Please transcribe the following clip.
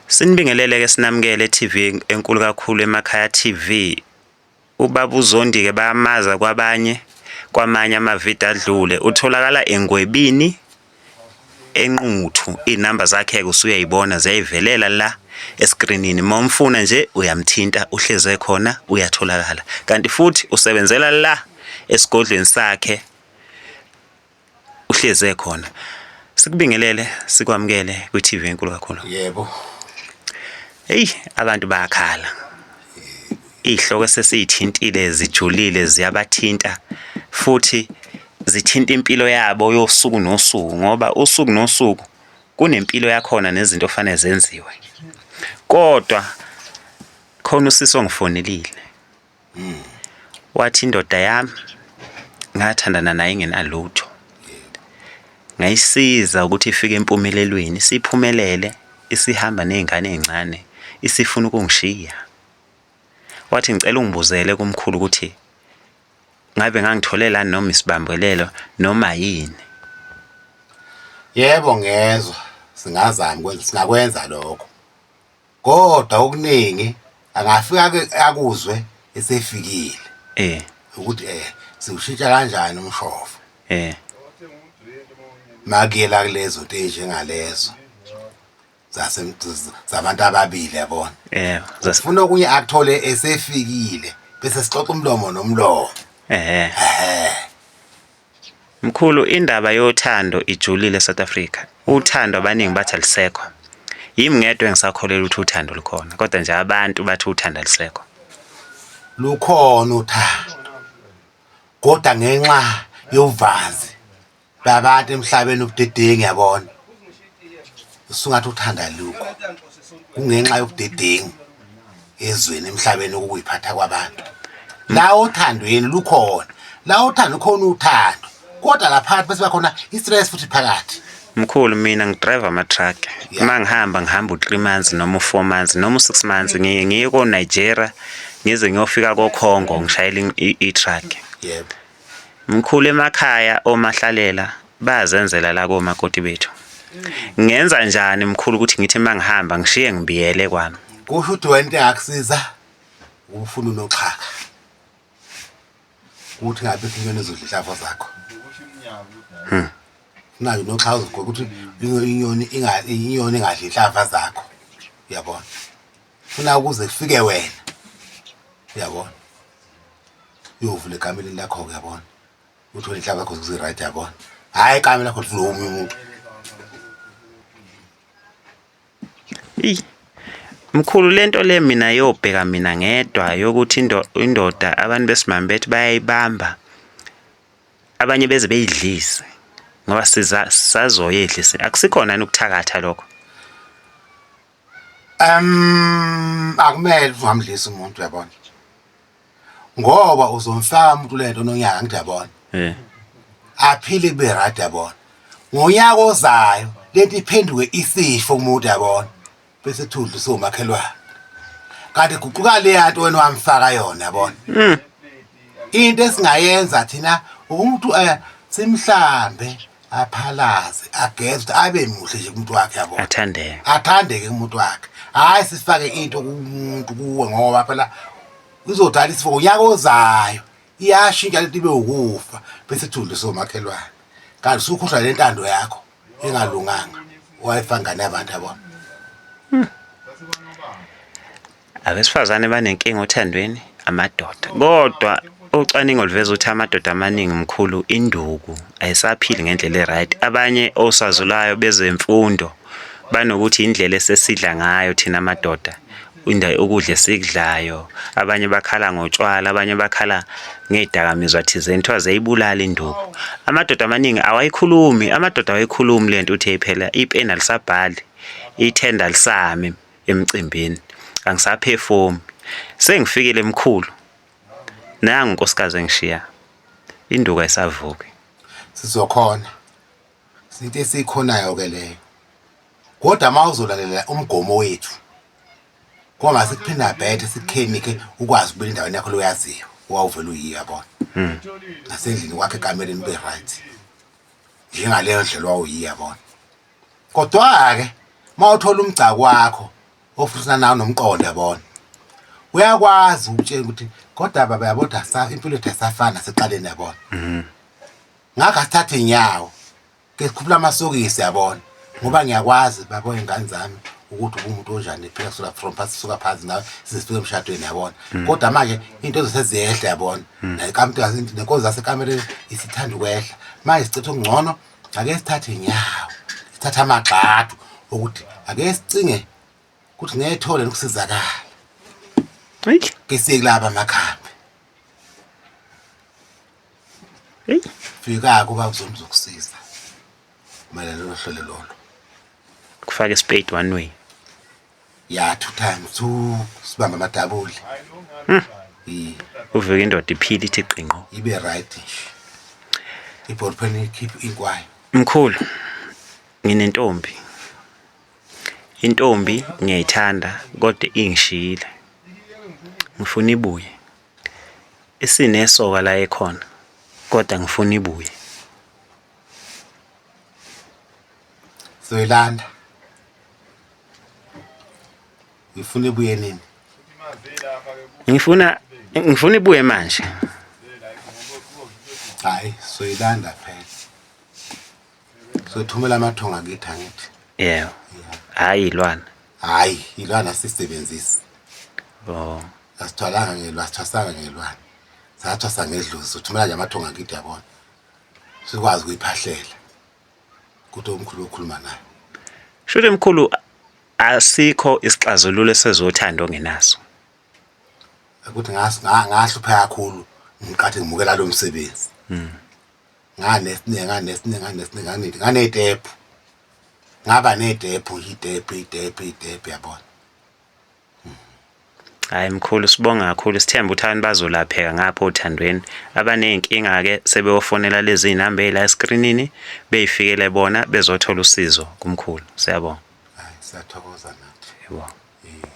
Sinibingelele ke sinamukele TV enkulu kakhulu emakhaya TV. Ubaba uZondi ke bayamaza kwabanye kwamanye amavidiyo adlule. Utholakala eNgwebini eNquthu. Inamba zakhe ke usuyayibona ziyayivelela la eskrinini. Uma umfuna nje uyamthinta uhleze khona uyatholakala. Kanti futhi usebenzela la esigodlweni sakhe uhleze khona. Sikubingelele sikwamukele kwi-TV enkulu kakhulu. Yebo. Hey, abantu bayakhala. Izihloko esesiyithintile zijulile ziyabathinta futhi zithinta impilo yabo yosuku nosuku ngoba usuku nosuku kunempilo yakhona nezinto ofanele zenziwe. Kodwa khona usisi ongifonelile. Wathi indoda yami ngathandana naye ingenalutho. Ngayisiza ukuthi ifike empumelelweni, isiphumelele, isihamba nezingane ezincane, isifuna ukungishiya. Wathi ngicela ungibuzele kumkhulu ukuthi ngabe ngangitholelani noma isibambelelo noma yini. Yebo ngezwa singazama ukwenza singakwenza lokho. Kodwa okuningi angafika ke akuzwe esefikile. Eh. Ukuthi siwushintsha kanjani umshova. Eh. Makuyela kulezo nto ezinjengalezo. Zase zabantu ababili yabona. Eh. Ufuna okunye akuthole esefikile bese sixoxa umlomo nomlomo. Eh. Mkhulu indaba yothando ijulile eSouth Africa. Uthando abaningi bathi alisekho. Yimi ngedwa engisakholelwa ukuthi uthando lukhona, kodwa nje abantu bathi uthando alisekho. Lukhona uthando. Kodwa ngenxa yovazi babantu emhlabeni ubudedengu yabona. Usungathi uthanda lukho. Kungenxa yobudedengu ezweni emhlabeni ukuyiphatha kwabantu. La othandweni lukhona. La uthando khona uthando. Kodwa lapha bese bakhona i-stress futhi phakathi. Mkhulu mina ngidrive ama-truck. Uma ngihamba ngihamba u-3 months noma u-4 months noma u-6 months ngiye ngiye ko-Nigeria ngize ngiyofika ko-Congo ngishayela i-truck. Yebo. Mkhulu emakhaya omahlalela bayazenzela la komakoti bethu. Ngenza njani mkhulu ukuthi ngithi uma ngihamba ngishiye ngibiyele kwami? Kusho ukuthi wena into engakusiza ukufuna unoxhaka. Ukuthi ngabe inyoni ezodla inhlamvu zakho. Nayo unoxhaka uzogqoka ukuthi inyoni inga inyoni ingadli inhlamvu zakho. Uyabona? Funa ukuze kufike wena. Uyabona? Uyovula ekameleni lakho uyabona? Uthole inhlamvu zakho zi right yabona? Hayi ikamelo lakho livulwe omunye umuntu. Eyi mkhulu lento le mina yobheka mina ngedwa yokuthi indoda abantu besimame bethi bayayibamba abanye beze beyidlise ngoba siza sazoya edlise akusikhona yini ukuthakatha lokho? Akumele ungamdlisi umuntu uyabona. Ngoba uzomfaka umuntu lento nonyaka ngithi yabona. Eh. Aphile kube right yabona. Ngonyaka ozayo lento iphenduke isifo kumuntu yabona. Bese thudla usumakhelwane. Kanti guquka le yanto wena wamfaka yona yabona. Into esingayenza thina umuntu simhlambe aphalaze ageze ukuthi abe muhle nje kumuntu wakhe yabona. Athandeke. Athandeke kumuntu wakhe. Hayi sifake into kumuntu kuwe ngoba phela izodala isifo ngonyaka ozayo iyashintsha lento ibe ukufa bese thudla usomakhelwane. Kanti usukhohlwa le ntando yakho engalunganga wayifaka ingane yabantu yabona. Abesifazane banenkinga othandweni amadoda. Kodwa ucwaningo luveza ukuthi amadoda amaningi mkhulu induku ayisaphili ngendlela e-right. Abanye osazulayo bezemfundo banokuthi indlela esesidla ngayo thina amadoda indawo ukudla esikudlayo abanye bakhala ngotshwala abanye bakhala ngey'dakamizwa thizeni kuthiwa ziyayibulala induku. Amadoda amaningi awayikhulumi, amadoda awayikhulumi le nto uthi phela ipeni alisabhali, ithenda alisami emcimbini, angisaphefomi. Sengifikile mkhulu, nangu unkosikazi engishiya, induku ayisavuki. Sizokhona. Into esiyikhonayo ke leyo. Kodwa uma uzolalela umgomo wethu kwangase kuphinda bethe sikukhenike ukwazi ukubuyela endaweni yakho loyaziyo owawuvele uyiyo yabona. Nasendlini kwakho ekamereni ube right. Njengaleyo ndlela owawuyiyo yabona. Kodwa-ke uma uthola umgcako wakho Ofuna nawo nomqondo yabona. Uyakwazi ukutshela ukuthi kodwa baba yabona sa impilo yethu ayisafani naseqaleni yabona. Ngakho asithathe inyawo. Ke sikhuphula amasokisi yabona. Ngoba ngiyakwazi baba ingane zami ukuthi umuntu onjani phela suka from phansi suka phansi nawe sizifike emshadweni yabona. Kodwa manje into zeseziyehla yabona. Nayikamntu nenkonzo zasekamereni isithanda ukwehla. Manje sicethe okungcono ake sithathe inyawo. Sithathe amagxathu ukuthi ake sicinge ukuthi ngeke thole ukusizakala. Eyi, Ke siye kulaba amakhambi. eyi. Fika kuba kuzokusiza. Mayelana nohlelo lolo. Kufaka isipade one way. Ya two times two sibamba amadabuli. Uvuke indoda iphile ithi qinqo. Ibe right nje. Iball pen ikhiphe inkwayo. Mkhulu, nginentombi. Intombi ngiyayithanda kodwa ingishiyile. Ngifuna ibuye. Isinesoka la ekhona kodwa ngifuna ibuye. Soyilanda. Ngifuna ibuye nini? Ngifuna ibuye manje. Hayi, soyilanda phela. Sothumela amathonga kithi angithi. Yebo. Hayi ilwana. Hayi, ilwana sisebenzisi. Oh. Asithwalanga ngelwa, sithwasanga ngelwana. Sathwasa ngedlozi, sothumela nje amathonga kithi yabona. Sikwazi ukuyiphahlela. Kuthi omkhulu okhuluma naye. Shuthi mkhulu asikho isixazululo sezothando ongenaso. Ukuthi ngahlupheka kakhulu ngiqathe ngimukela lo msebenzi. Nganesineke nganesineke nganesineke nganethi nganetephu. Ngaba netephu itephu itephu itephu yabona. Hayi mkhulu sibonga kakhulu sithemba ukuthi abantu bazolapheka ngapho othandweni abaney'nkinga ke sebeyofonela lezi zinamba ey'la eskrinini beyifikele bona bezothola usizo kumkhulu siyabonga Hayi siyathokoza nathi. yebo Eh.